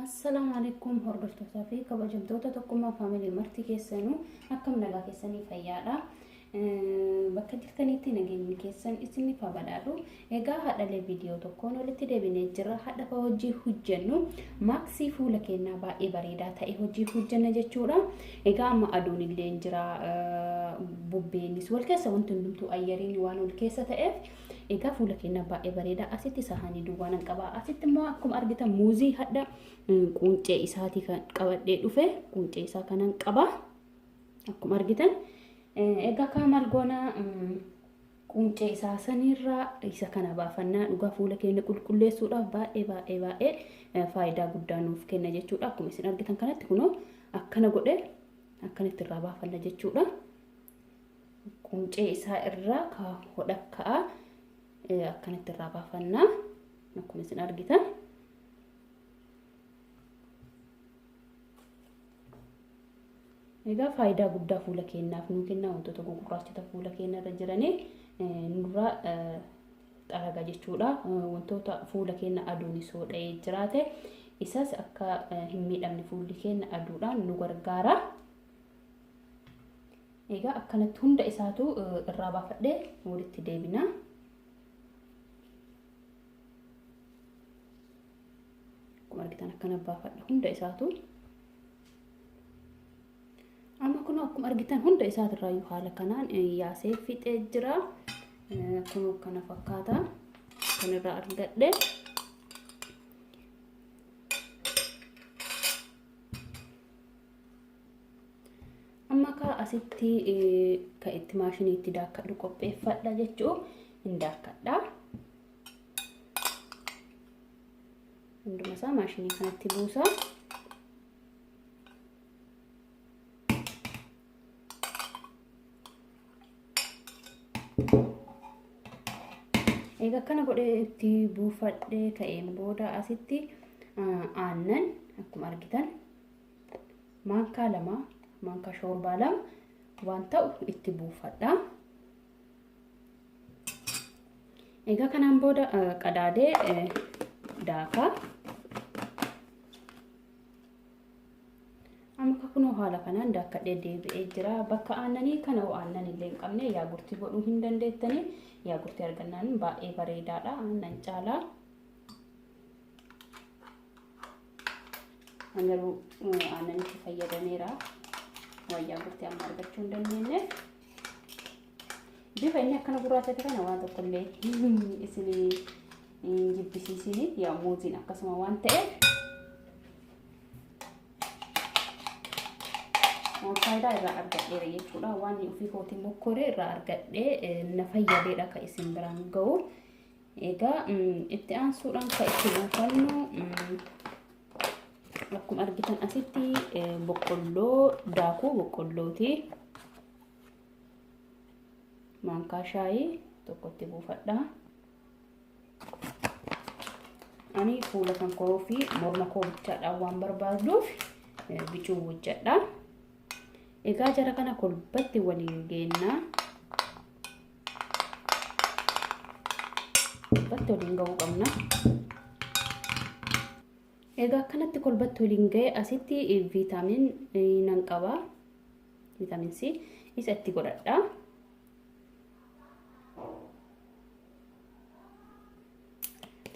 Assalaamu alaikum hordoftootaa fi kabajamtoota Tokkummaa Faamilii marti keessanuu akkam nagaa keessanii fayyaadha. Bakka jirtanitti nageenyi keessan isiniif haa badhaadhu. Egaa hadhalee viidiyoo tokkoon walitti deebinee jirra. Hadha ka hojii hojjennu maaksii fuula keenyaa baay'ee bareedaa ta'e hojii hojjenna jechuudha. Egaa amma aduun illee jira, bubbeenis wal keessa, wanti hundumtuu ayyariin waan wal keessa ta'eef egaa fuula keenya baay'ee bareeda. Asitti sahaanii duwwaa nan qaba. Asitti immoo akkuma argitan muuzii hadha quuncee isaatii kan qabadhee dhufe, quuncee isaa kanan qaba. Akkuma argitan egaa kaa maal goona? Quuncee isaa sanirraa isa kana baafannaa. Dhugaa fuula keenya qulqulleessuudhaaf baay'ee baay'ee baay'ee faayidaa guddaa nuuf kenna jechuudha. Akkuma isin argitan kanatti kunoo akkana godhe akkanatti irraa baafanna jechuudha. Quuncee isaa irraa ka hodhakka'a akkanatti irraa baafannaa akkuma isin argitan. Egaa faayidaa guddaa fuula keenyaaf nuu kenna, wantoota gugurraachota fuula keenya irra jiranii nurraa xaraga jechuudha. Wantoota fuula keenya aduun isoo dha'ee jiraate isas akka hin miidhamne fuulli keenya aduudhaan nu gargaara. Egaa akkanatti hunda isaatu irraa baafadhee walitti deebina. Akkuma argitan akkana baafadha hunda isaatu. Amma kun akkuma argitan hunda isaatirraayyuu haala kanaan yaasee fixee jira. Kun kana fakkaata kan irraa argadhe. Amma kaa asitti kan itti maashinii itti daakkadhu qopheeffadha jechuu hin daakkadha. Hunduma isaa maashinii kanatti buusa. Egaa akkana godhee itti buufadhee ka'een booda asitti aannan akkuma argitan maankaa 2, maankaa shoorbaa 2 waan ta'u itti buufadha. Egaa kanaan booda qadaadee daakaa. Amma kunoo haala kanaan daakkadhee deebi'ee jira. Bakka aannanii kana hoo aannan illee hin qabne yaagurtii godhuu hin dandeettanii. Yaagurtii argannaan baay'ee bareedaadha aannan caalaa. An garuu aannanitti fayyadameera. Waan yaagurtii amma argachuu hin dandeenyeef. Bifa inni akkana gurraachate kana waan tokkollee isin hin jibbisiisini. Yaa muuziin akkasuma waan ta'eef. Faayidaa irraa argadheera jechuudha. Waan ofii kootiin mokkoree irraa argadhee na fayyadeedha kan isin biraan ga'u. Egaa itti aansuudhaan kan itti buufannu akkuma argitan asitti boqqolloo, daakuu boqqollooti. Maankaa shaayii tokkotti buufadha. Ani fuula kan koo fi morma koo bichaadhaan waan barbaaduuf bicuu hojjedha. Egaa jara kana kolbatti waliin geenna. Kolbatti waliin ga'uu qabna. Egaa akkanatti kolbatti waliin ga'e asitti viitaamin nan qaba. Viitaamin C isa itti godhadha.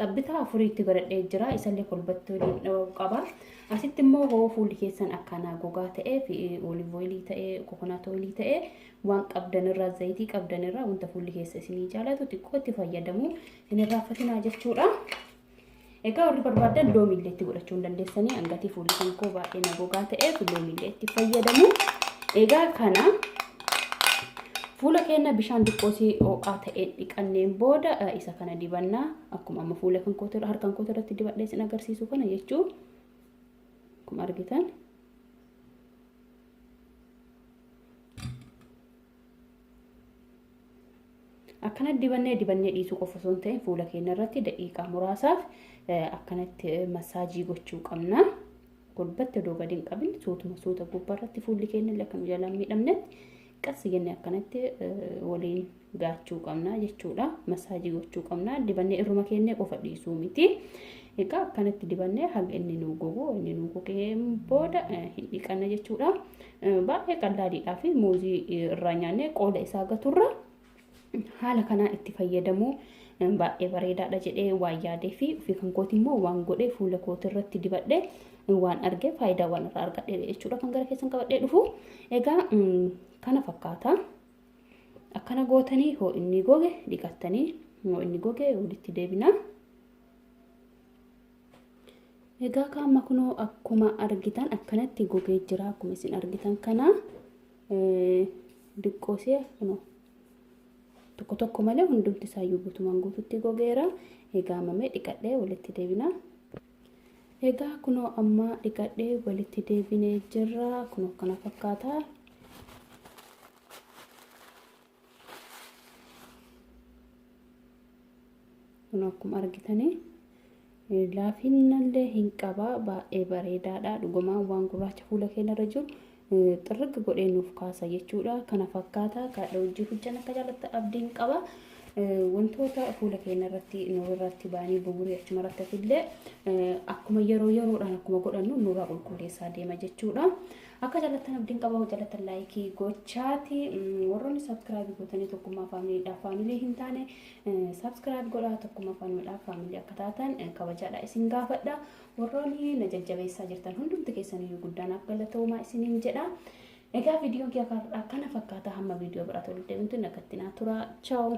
Xabbitaa afuriitti godhadhee jira. Isallee kolbatti waliin dhawuu qaba. Asitti immoo hoo fuulli keessan akkanaa gogaa ta'ee fi olive oilii ta'ee, kokonaat oilii ta'ee, waan qabdanirraa, zayitii qabdanirraa wanta fuulli keessa isinii jaalatu xiqqoo itti fayyadamuu hin irraanfatinaa jechuudha. Egaa warri barbaadan loomiillee itti godhachuu hin dandeessanii. Hangatii fuulli kan koo baay'ee na gogaa ta'eef loomiillee itti fayyadamu. Egaa kana fuula keenya bishaan xiqqoosii ho'aa ta'een dhiqanneen booda isa kana dibannaa, akkuma amma fuula kan kootu harkan kootu irratti dibadhee isin agarsiisu kana jechuu, akkuma argitan. Akkana dibannee dibannee dhiisuu qofa osoo hin ta'in fuula keenya irratti daqiiqaa muraasaaf akkanatti massaajii gochuu qabna. Golbatti odoo gadi hin qabin suutuma suuta gubbaa irratti fuulli keenya illee akka nu jalaan miidhamnetti qassi jennee akkanatti waliin gaachuu qabna jechuudha. Massaajii gochuu qabna. Dibannee irruma keenya qofa dhiisuu miti. Egaa akkanatti dibannee haga inni nuu gogu, inni nuu gogee booda hin dhiqanna jechuudha. Baay'ee qallaaliidhaa fi muuzii irraa nyaannee qoola isaa gaturra haala kanaan itti fayyadamuu baay'ee bareedaadha jedhee waan yaadee fi ofii kan kooti immoo waan godhee fuula kooti irratti dibadhee waan argee faayidaa waan irraa argadhe jechuudha kan gara keessan qabadhee dhufu. Egaa kana fakkaata. Akkana gootanii hoo inni goge dhiqattanii, hoo inni goge walitti deebina. Egaa kaama kunoo akkuma argitan akkanatti gogee jira. Akkuma isin argitan kana diqqoosee kunoo tokko tokko malee hundumti isaayyuu guutumaan guututti gogeera. Egaa mamee dhiqadhee walitti deebina. Egaa kunoo amma dhiqadhee walitti deebinee jirra. Kunoo kana fakkaata. Kunoo akkuma argitanii laafinnallee hin qaba, baay'ee bareedaadha. Dhugumaan waan gurraacha fuula keenyarra jiru xirrig godhee nuuf kaasa jechuudha. Kana fakkaata kaadha hojii hojjan akka jaallattan abdiin qaba. Wantoota fuula keenya irratti nurratti ba'anii bugurii achuma irratti illee akkuma yeroo yeroodhaan akkuma godhannu nurraa qulqulleessaa deema jechuudha. Akka jaallattan abdiin qaba. Jaallattan laayikii gochaati. Warroonni sabskiraabii gootanii Tokkummaa Faamiliidhaaf faamilii hin taane sabskiraayib godhaa, Tokkummaa Faamiliidhaaf faamilii akka taatan kabajaadha isin gaafadha. Warroonni na jajjabeessaa jirtan hundumti keessaniyyuu guddaanaaf galatoomaa isiniin jedha. Egaa viidiyoon kiyya kana fakkaata, hamma viidiyoo biraatti walitti deebintu nagatti naa tura. Chaawu.